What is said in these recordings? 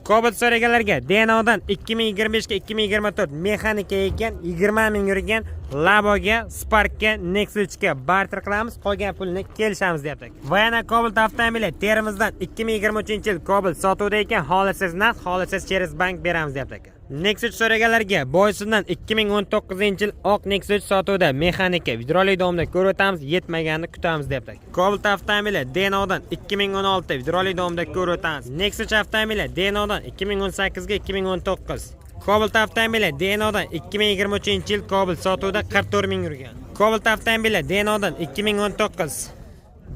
Cobalt so'raganlarga Denodan 2025 ga 2024 mexanika ekan, 20 ming yurgan. Laboga, Sparkka, Nexus 3 ga barter qilamiz, qolgan pulni kelishamiz deyapti. Va yana Cobalt avtomobili Termizdan 2023 yil Cobalt sotuvda ekan, xohlasangiz naqd, xohlasangiz через bank beramiz deyapti. Nexus 3 so'raganlarga Boysundan 2019 yil oq Nexus 3 sotuvda, mexanika, videorolik davomida ko'rib o'tamiz, yetmaganini kutamiz deyapti. Cobalt avtomobili Denodan 2016, videorolik davomida ko'rib o'tamiz. Nexus 3 avtomobili Denodan 2018 ga 2019. Cobalt avtomobili Denodan 2023 yil Cobalt sotuvda, 44 ming yurgan. Cobalt avtomobili Denodan 2019.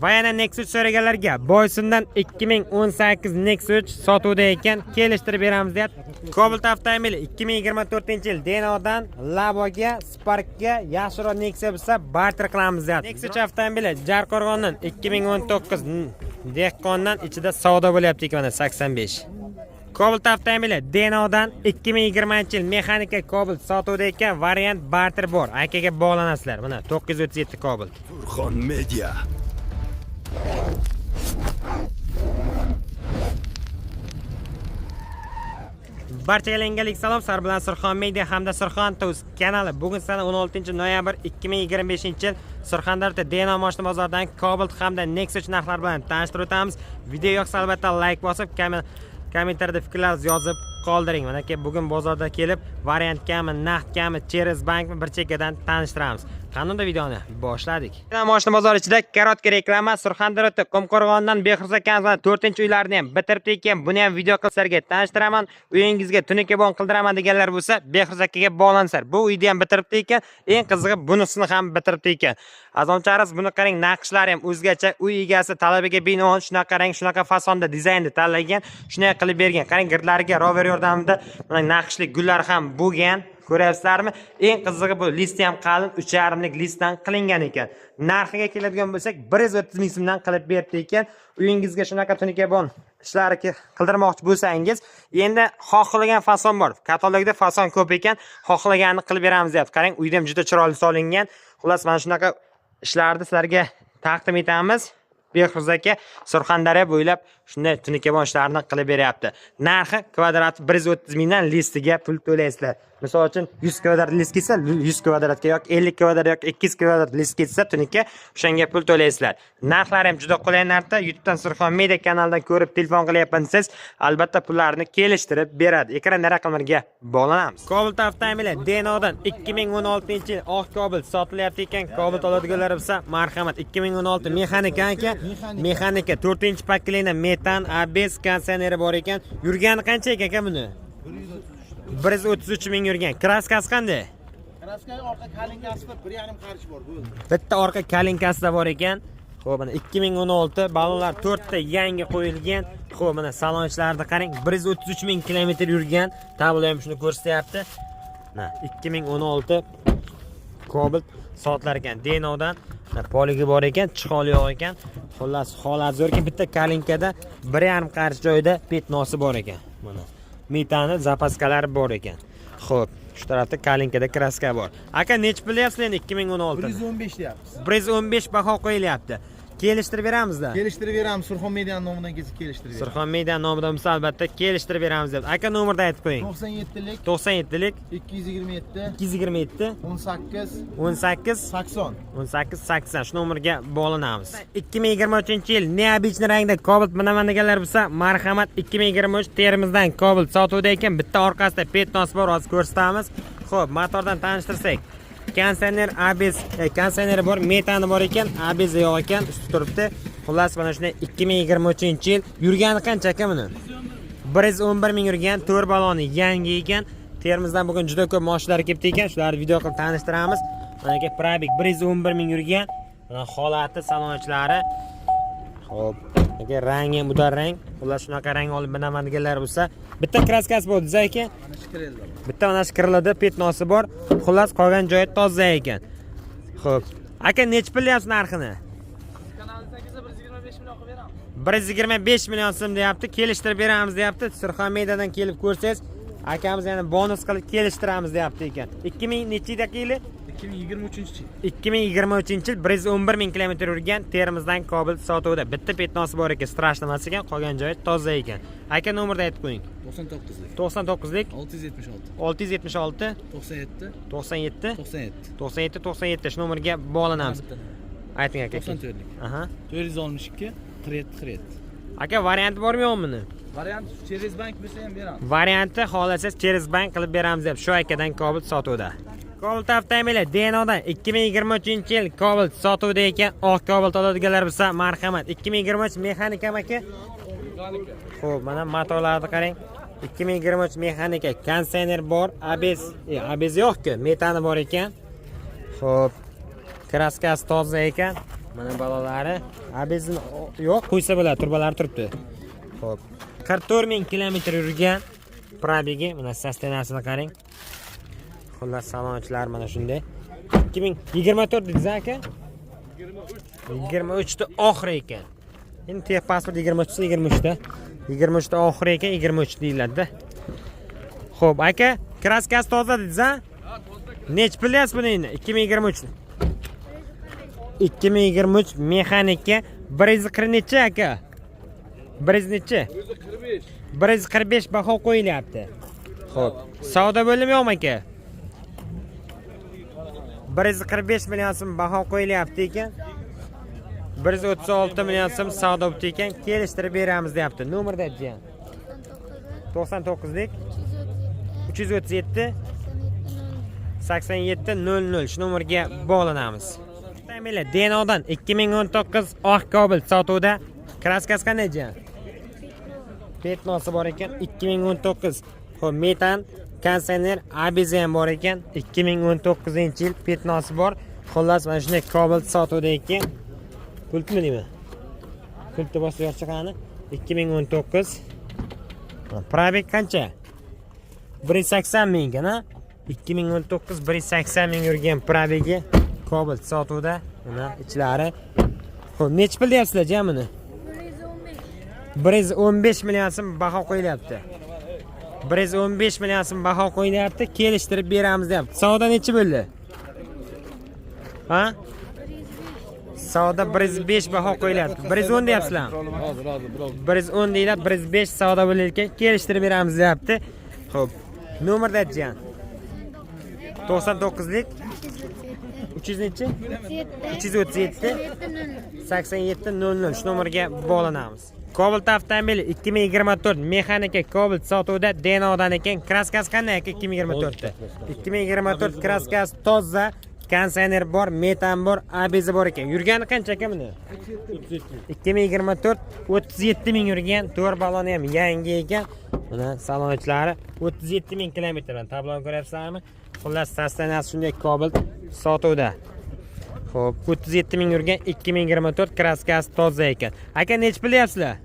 Va yana Nexus so'raganlarga Boysundan 2018 Nexus 3 sotuvda ekan, kelishtirib beramiz deyapti. Cobalt avtomobili 2024 yil Denodan Laboga, Sparkga yaxshiroq Nexia bo'lsa barter qilamiz deyapti. Nexus 3 avtomobili Jarqo'rg'ondan 2019, dehqondan ichida savdo bo'lyapti ekan, mana 85. Cobalt avtomobili Denodan 2020 yil mexanika Cobalt sotuvda ekan, variant barter bor. Akaga bog'lanasizlar. Mana 937 Cobalt. Surxon Media. Barchaga lengalik salom, sizlar bilan Surxon Media hamda Surxon Tuz kanali. Bugun sana 16 noyabr 2025 yil Surxondaryoda Deno mashina bozoridan Cobalt hamda Nexus narxlari bilan tanishtirib o'tamiz. Video yoqsa albatta like bosib, kommentariyada fikrlaringizni yozib qoldiring. Mana bugun bozorda kelib variantkami, naqdkami, через bankmi bir chekkadan tanishtiramiz. Qani unda videoni boshladik. Deno mashina bozori ichida короткий reklama. Surxondaryoda Qumqo'rg'ondan Behruz akamiz 4-uylarni ham bitiribdi ekan. Buni ham video qilib sizlarga tanishtiraman. Uyingizga tunuka qildiraman deganlar bo'lsa, Behruz akaga bog'lansizlar. Bu uyni ham bitiribdi ekan. Eng qizig'i bunisini ham bitiribdi ekan. Azomchariz, buni qarang, naqshlari ham o'zgacha. Uy egasi talabiga binoan shunaqa rang, shunaqa fasonda dizaynni tanlagan, shunday qilib bergan. Qarang, girdlariga rover yordamida mana naqshli gullar ham bo'lgan. Ko'ryapsizlarmi? Eng qizig'i bu listi ham qalin, 3,5lik listdan qilingan ekan. Narxiga keladigan bo'lsak, 130 ming so'mdan qilib berdi ekan. Uyingizga shunaqa tunikabon ishlari qildirmoqchi bo'lsangiz, endi xohlagan fason bor. Katalogda fason ko'p ekan, xohlaganini qilib beramiz deyapti. Qarang, uyda ham juda chiroyli solingan. Xullas, mana shunaqa ishlarni sizlarga taqdim etamiz. Behruz aka Surxondaryo bo'ylab shunday tunikabon ishlarni qilib beryapti. Narxi kvadrat 130 mingdan, listiga pul to'laysizlar. Misol uchun 100 kvadrat list kelsa, 100 kvadratga yoki 50 kvadrat yoki 200 kvadrat list ketsa tunika, o'shanga pul to'laysizlar. Narxlari ham juda qulay narxda. YouTube'dan Surxon Media kanalidan ko'rib telefon qilyapman desangiz, albatta pullarni kelishtirib beradi. Ekranda raqamlarga bog'lanamiz. Cobalt avtomobili Denodan 2016 yil oq Cobalt sotilyapti ekan. Cobalt oladiganlar bo'lsa, marhamat. 2016 mexanika aka. Mexanika 4-поколение, metan, ABS, konditsioneri bor ekan. Yurgani qancha ekan aka buni? 133 ming yurgan. Kraskasi qanday? Kraska orqa kalinkasida 1,5 qarich bor, bo'ldi. Bitta orqa kalinkasida bor ekan. Xo'p, mana 2016, ballonlar 4 ta yangi qo'yilgan. Xo'p, mana salon ichlarini qarang, 133 ming kilometr yurgan. Tablo ham shuni ko'rsatyapti. Mana 2016 Cobalt soatlar ekan. Denodan poligi bor ekan, chiholi yo'q ekan. Xullas, holat zo'r ekan. Bitta kalinkada 1,5 qarich joyida пятно si bor ekan. Mana metani zapaskalari bor ekan. Xo'p, shu tarafda kalinkada kraska bor. Aka, nechi pul deyapsizlar endi 2016? 115 deyapmiz. 115 baho qo'yilyapti. Kelishtirib beramizda. Kelishtirib beramiz, Surxon Media nomidan kelsa kelishtirib beramiz. Surxon Media nomidan bo'lsa albatta kelishtirib beramiz deb. Aka, nomerni aytib qo'ying. 97lik 97lik 227 227 18 18 80. 18 80, shu nomerga bog'lanamiz. 2023 yil необычный rangda Cobalt minaman deganlar bo'lsa, marhamat, 2023 Termizdan Cobalt sotuvda ekan. Bitta orqasida пятно si bor, hozir ko'rsatamiz. Xo'p, motordan tanishtirsak. Konditsioner ABS, konditsioneri bor, metani bor ekan, ABS yo'q ekan, usti turibdi. Xullas, mana shunday 2023 yil. Yurgani qancha aka buni? 111 ming yurgan, 4 baloni yangi ekan. Termizdan bugun juda ko'p mashinalar kelibdi ekan, shularni video qilib tanishtiramiz. Mana aka, пробег 111 ming yurgan. Mana holati, salon ichlari. Xo'p, aka, rangi ham udar rang. Xullas, shunaqa rang olib minaman deganlar bo'lsa, bitta kraskasi bor, desa aka. Mana shu kirelda. Bitta mana shu kiriladi, пятно si bor. Xullas, qolgan joyi toza ekan. Xo'p. Aka, nechi pul deyapsiz narxini? 125 million so'm deyapti, kelishtirib beramiz deyapti. Surxon Mediadan kelib ko'rsangiz, akamiz yana bonus qilib kelishtiramiz deyapti ekan. 2000 nechi yili? 2023 yil. 2023 yil, 111 ming kilometr yurgan Termizdan Cobalt sotuvda. Bitta пятно si bor ekan, страшно emas ekan, qolgan joyi toza ekan. Aka, nomerni aytib qo'ying. 99lik. 99lik. 676. 676. 97. 97. 97. 97 97. Shu nomerga bog'lanamiz. Bitta nomer. Ayting, aka. 94lik. 462 47 47. Aka, varianti bormi, yo'qmi buni? Variant через bank bo'lsa ham beramiz. Varianti xohlasangiz через bank qilib beramiz deb shu akadan Cobalt sotuvda. Cobalt avtomobili Denodan 2023 yil Cobalt sotuvda ekan. Oq Cobalt oladiganlar bo'lsa, marhamat. 2023 mexanikami, aka? Xo'p, mana matolarni qarang. 2023 mexanika, konditsioner bor, ABS, ABS yo'q-ku, metani bor ekan. Xo'p, краска si toza ekan. Mana balonlari. ABS yo'q, qo'ysa bo'ladi, turbalari turibdi. Xo'p, 44 ming kilometr yurgan пробег i, mana состояние sini qarang. Xullas, salon ichlari mana shunday. 2024 dedingiz, aka? 23 ta oxiri ekan. Endi texpasport 23 23 ta. 23 ta oxiri ekan, 23 deyiladi-da. Xo'p, aka, краска si toza dedingiz, a? Nechi pul deyapsiz buni endi? 2023. 2023 mexanika 140 nechi, aka? 100 nechi? 145. 145 baho qo'yilyapti. Xo'p, savdo bo'limi yo'qmi, aka? 145 million so'm baho qo'yilyapti ekan. 136 million so'm savdo bo'pti ekan, kelishtirib beramiz deyapti. Nomerda jiyan. 99lik 337 87 00. Shu nomerga bog'lanamiz. Avtomobili Denodan 2019 oq Cobalt sotuvda. Краска si qanday, jiyan? Пятно si bor ekan 2019. Xo'p, metan, konditsioner, ABS ham bor ekan. 2019 yil, пятно si bor. Xullas, mana shunday Cobalt sotuvda ekan. Pultmi deyman? Pultni bosib yoqchi qani? 2019. Пробег qancha? 180 ming ekan, ha? 2019, 180 ming yurgan пробег i Cobalt sotuvda. Mana ichlari. Xo'p, nechi pul deyapsizlar jami buni? 115 million so'm baho qo'yilyapti. 115 million so'm baho qo'yilyapti, kelishtirib beramiz deyapti. Savdo nechi bo'ldi? Ha? Savdo 105 baho qo'yilyapti. 110 deyapsizlar. Hozir, hozir, birov. 110 deyiladi, 105 savdo bo'layotgan, kelishtirib beramiz deyapti. Xo'p, nomerda aytgan. 99lik 300 nechi? 337 87 00. Shu nomerga bog'lanamiz. Cobalt avtomobili 2024 mexanika Cobalt sotuvda Denodan ekan. Краска si qanday, aka, 2024 da? 2024, краска si toza, konditsioner bor, metan bor, ABS bor ekan. Yurgani qancha, aka, buni? 2024, 37 ming yurgan, to'rt baloni ham yangi ekan. Mana salon ichlari 37 ming kilometr. Tabloni ko'ryapsizlarmi? Xullas, состояние si shunday Cobalt sotuvda. Xo'p, 37 ming yurgan 2024, краска si toza ekan. Aka, nechi pul deyapsizlar?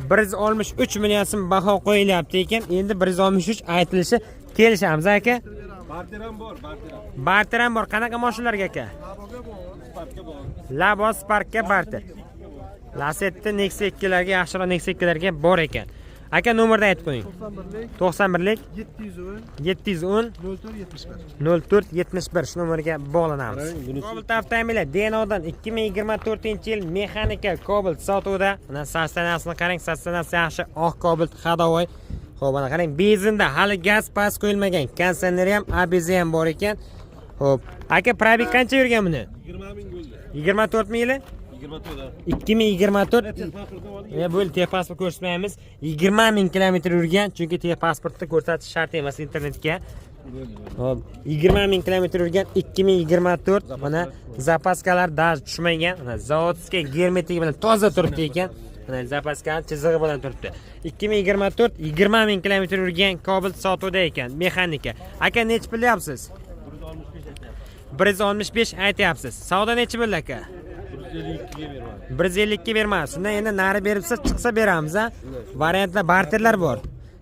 163 million so'm baho qo'yilyapti ekan. Endi 163 aytilishi, kelishamiz, aka. Barter ham bor, barter ham. Barter ham bor. Qanaqa mashinalarga, aka? Labo, Sparkka barter. Lasetti, Nexia 2larga, yaxshiroq Nexia 2larga bor ekan. Aka, nomerni aytib qo'ying. 91lik 91lik 710 710 04 71. 04 71. Shu nomerga bog'lanamiz. Cobalt avtomobili Denodan 2024 yil mexanika Cobalt sotuvda. Mana состояние sini qarang, состояние si yaxshi, oq Cobalt ходовой. Xo'p, mana qarang, benzinda hali gaz past qo'yilmagan. Konditsioneri ham, ABS ham bor ekan. Xo'p, aka, пробег qancha yurgan buni? 20 ming bo'ldi. 24 ming yili? 24. 2024. Bo'ldi, texpasport ko'rsatmaymiz. 20 ming kilometr yurgan, chunki texpasportni ko'rsatish shart emas internetga. Xo'p, 20 ming kilometr yurgan 2024, mana запаска lar даже tushmagan. Mana заводской germetigi bilan toza turibdi ekan. Mana запаска ni chizig'i bilan turibdi. 2024, 20 ming kilometr yurgan Cobalt sotuvda ekan, mexanika. Aka, nechi pul deyapsiz? 165 aytyapsiz. Savdo nechi bo'ldi, aka? 152 ga bermadi. 152 bermadi. Shundan endi nari beribsa, chiqsa beramiz, a? Variantlar, barterlar bor.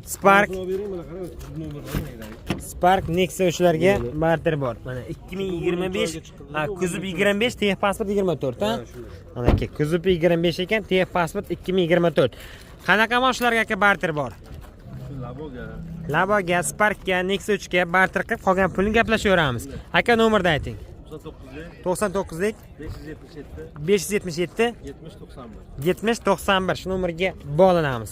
Spark, Bering, mana qarang, nomerlar. Spark, Nexia shularga barter bor. Mana 2025, ha, kuzov 25, texpasport 24, ha? Mana aka, kuzov 25 ekan, texpasport 2024. Qanaqa mashinalarga, aka, barter bor? Laboga. Laboga, Sparkka, Nexia 3 ga barter qilib qolgan pulni gaplashaveramiz. Aka, nomerni ayting. 99lik 99lik 577 577 70 91. 70 91. Shu nomerga bog'lanamiz.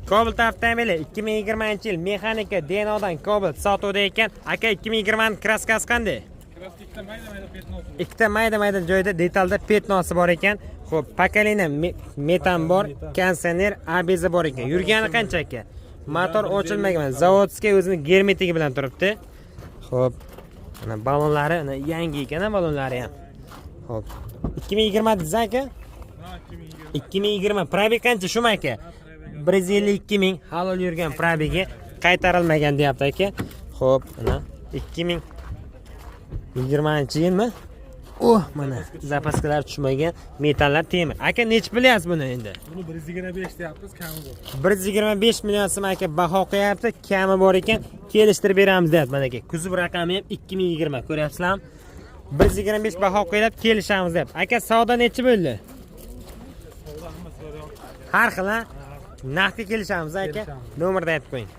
Cobalt avtomobili 2020 yil, mexanika, Denodan Cobalt sotuvda ekan. Aka, 2020 краска si qanday? Ikkita mayda mayda joyda, detalda пятно si bor ekan. Xo'p, поколение metan bor, konditsioner, ABS bor ekan. Yurgani qancha, aka? Motor ochilmagan, заводской, o'zini germetigi bilan turibdi. Xo'p, mana balonlari, mana yangi ekan, balonlari ham. Xo'p, 2020 dedingiz, aka? 2020. Пробег qancha shumi, aka? 152 ming halol yurgan, пробег i qaytarilmagan deyapti, aka. Xo'p, mana 2020 yilmi? Oh, mana запаска lar tushmagan, metallar temir. Aka, nechi bilyapsiz buni endi? Buni 125 deyapmiz, kami bor. 125 million so'm aka baho qo'yapti, kami bor ekan, kelishtirib beramiz deyapti mana, aka. Kuzov raqami ham 2020, ko'ryapsizlarmi? 125 baho qo'yilib, kelishamiz deyapti. Aka, savdo nechi bo'ldi? Har xil, ha? Narxga kelishamiz, aka. Kelishamiz. Nomerni aytib qo'ying.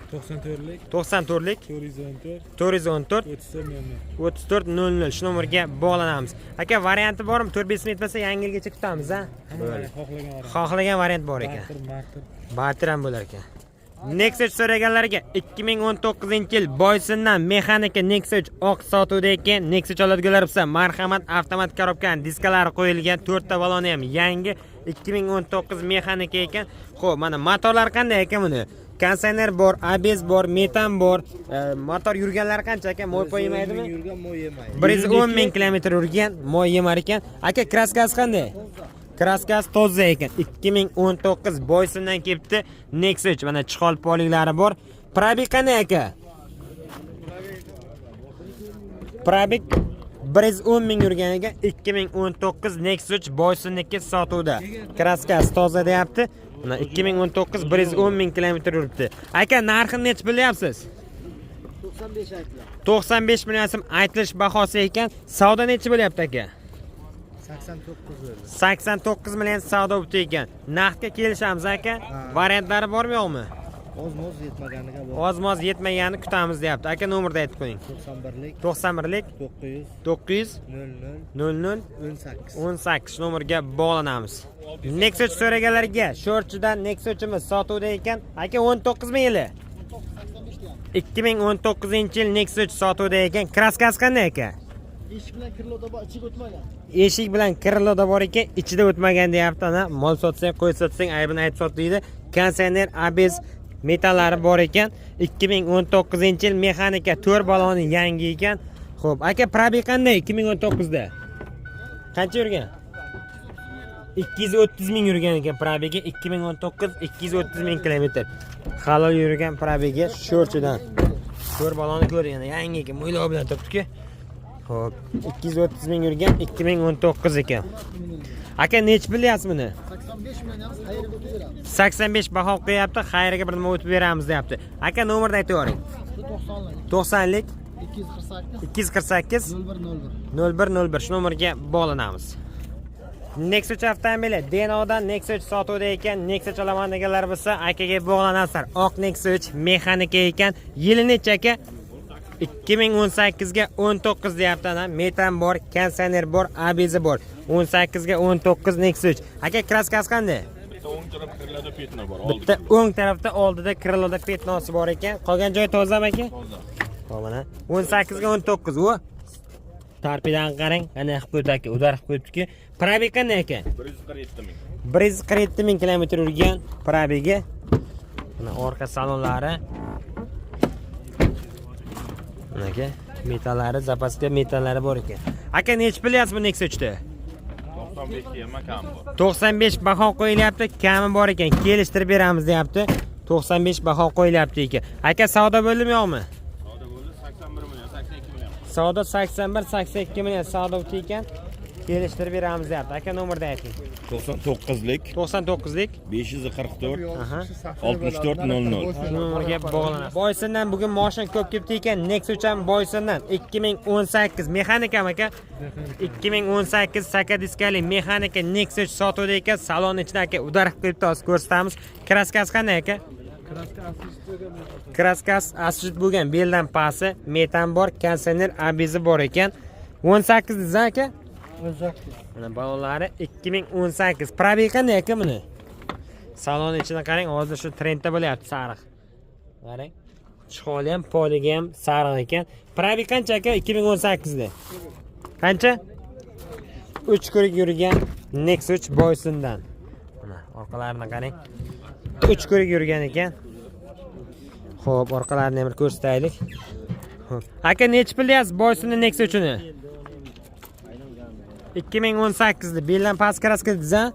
94lik 94lik 414 414 34 00. 34 00. Shu nomerga bog'lanamiz. Aka, varianti bormi? 4-5 ming yetmasa, yangi yilgacha kutamiz, a? Hamma variant, xohlagan variant. Xohlagan variant bor ekan. Barter, marter. Barter ham bo'lar ekan. Nexia 3 so'raganlarga 2019 yil Boysundan mexanika Nexia 3 oq sotuvda ekan. Nexia 3 oladiganlar bo'lsa, marhamat, avtomat коробка ni diskalari qo'yilgan, to'rtta baloni ham yangi, 2019 mexanika ekan. Xo'p, mana motorlar qanday ekan buni? Konditsioner bor, ABS bor, metan bor. Motor yurganlari qancha, aka? Moy poy yemaydimi? Yurgan, moy yemaydi. 110 ming kilometr yurgan, moy yemar ekan. Aka, краска si qanday? Краска si toza ekan. 2019 Boysundan kelibdi. Nexia 3, mana чехол poliklari bor. Пробег qanday, aka? Пробег 110 ming yurgan ekan. 2019 Nexia 3 Boysunniki sotuvda. Краска si toza deyapti. Mana 2019, 110 ming kilometr yuribdi. Aka, narxini nechi bilyapsiz? 95 aytdilar. 95 million so'm aytilish bahosi ekan. Savdo nechi bo'lyapti, aka? 89 bo'ldi. 89 million savdo bo'pti ekan. Narxga kelishamiz, aka. Variantlari bormi, yo'qmi? Oz moz yetmaganiga bor. Oz moz yetmaganini kutamiz deyapti. Aka, nomerni aytib qo'ying. 91lik 91lik 900 900 00 00 18. 18. Nomerga bog'lanamiz. Nexia 3 so'raganlarga Sho'rchidan Nexia 3imiz sotuvda ekan. Aka, 19 ming yili? 2019 yil Nexia 3 sotuvda ekan. Краска si qanday, aka? Eshik bilan крыло da bor, ichiga o'tmagan. Eshik bilan крыло da bor ekan, ichida o'tmagan deyapti. Ana, mol sotsang, qo'y sotsang, aybini aytib sot deydi. Konditsioner, ABS, metallari bor ekan. 2019 yil mexanika, to'rt baloni yangi ekan. Xo'p, aka, пробег qanday 2019 da? Qancha yurgan? 230 ming yurgan ekan пробег i. 2019, 230 ming kilometr halol yurgan пробег i. Sho'rchidan to'rt baloni ko'ring, yana yangi ekan, mo'ylov bilan turibdi-ku. Xo'p, 230 ming yurgan, 2019 ekan. Aka, nechi bilyapsiz buni? 85 million, xayriga o'tib beramiz. 85 baho qo'yapti, xayriga bir nima o'tib beramiz deyapti. Aka, nomerni aytib yuboring. 90lik 90lik 248 248 01 01. 01 01. Shu nomerga bog'lanamiz. Nexia 3 avtomobili, Denodan Nexia 3 sotuvda ekan. Nexia 3 olaman deganlar bo'lsa, akaga bog'lanasizlar. Oq Nexia 3 mexanika ekan. Yili necha, aka? 2018 ga 19 deyapti ana. Metan bor, konditsioner bor, ABS bor. 18 ga 19 Nexia 3. Aka, краска si qanday? Bitta o'ng taraf крыло da пятно bor. Bitta o'ng tarafda oldida крыло da пятно si bor ekan. Qolgan joyi tozami, aka? Toza. Xo'p, mana 18 ga 19 u. Torpedan qarang, qanday qilib qo'yibdi aka, удар qilib qo'yibdi-ku. Пробег qanday, aka? 147 ming. 147 ming kilometr yurgan пробег i. Mana orqa salonlari. Mana aka, metallari, запаска metallari bor ekan. Aka, nechi bilyapsiz bu Nexia 3 da? 95 deyapman, kam bor. 95 baho qo'yilyapti, kami bor ekan, kelishtirib beramiz deyapti. 95 baho qo'yilyapti ekan. Aka, savdo bo'ldimi, yo'qmi? Savdo bo'ldi 81 million, 82 million. Savdo 81, 82 million savdo bo'pti ekan. Kelishtirib beramiz deyapti. Aka, nomerni ayting. 99lik 99lik 544 Aha. 64 00. Shu nomerga bog'lanadi. Boysundan bugun mashina ko'p kelibdi ekan. Nexia 3 ham Boysundan 2018 mexanikami, aka? 2018 saka diskali mexanika Nexia 3 sotuvda ekan. Salon ichida aka удар qilib qo'yibdi, hozir ko'rsatamiz. Краска si qanday, aka? Kraskasi asfalt bo'lgan, beldan pasti, metan bor, konditsioner, ABSi bor ekan. 18 dedingiz aka? 18. Mana balonlari 2018. Пробег qanday aka buni? Salon ichini qarang, hozir shu trendda bo'lyapti sariq. Qarang. Chiholi ham, poligi ham sariq ekan. Пробег qancha aka 2018 da? Qancha? 3 ko'rik yurgan Nexia 3 Boysundan. Mana orqalarini qarang. 3 ko'rik yurgan ekan. Xo'p, orqalarini ham bir ko'rsataylik. Xo'p. Aka, nechi pul deyapsiz Boysunni Nexia 3-ni? 2018 da beldan past краска dedingiz a?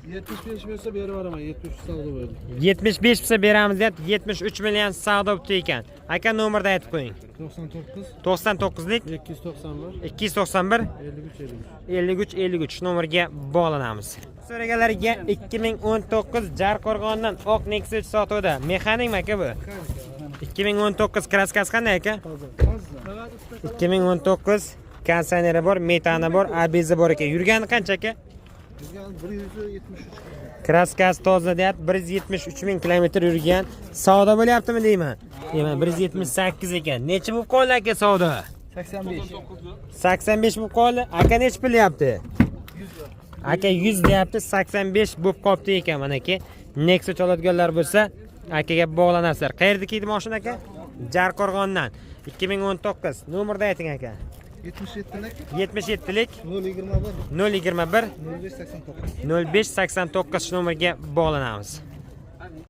75 bo'lsa berib yuboraman, 73 savdo bo'ldi. 75 bo'lsa beramiz deyapti, 73 million savdo bo'pti ekan. Aka, nomerni aytib qo'ying. 99 99lik 291 291 53 53. 53 53 nomerga bog'lanamiz. So'raganlarga 2019 Jarqo'rg'ondan oq Nexia 3 sotuvda. Mexanikmi aka bu? 2019 краска si qanday aka? 2019 konditsioneri bor, metani bor, ABSi bor ekan. Yurgani qancha aka? Yurgani 173. Краска si toza deyapti, 173 ming kilometr yurgan. Savdo bo'lyaptimi deyman. Deyman, 178 ekan. Necha bo'lib qoldi aka savdo? 85. 85 bo'lib qoldi. Aka nechi pul deyapti? Aka 100 deyapti, 85 bo'lib qolibdi ekan manaki. Nexia oladiganlar bo'lsa, akaga bog'lanasizlar. Qayerdaki edi mashina aka? Jarqo'rg'ondan. 2019. Nomerni ayting aka. 77lik 77lik 021 021 05 89. 05 89 nomerga bog'lanamiz.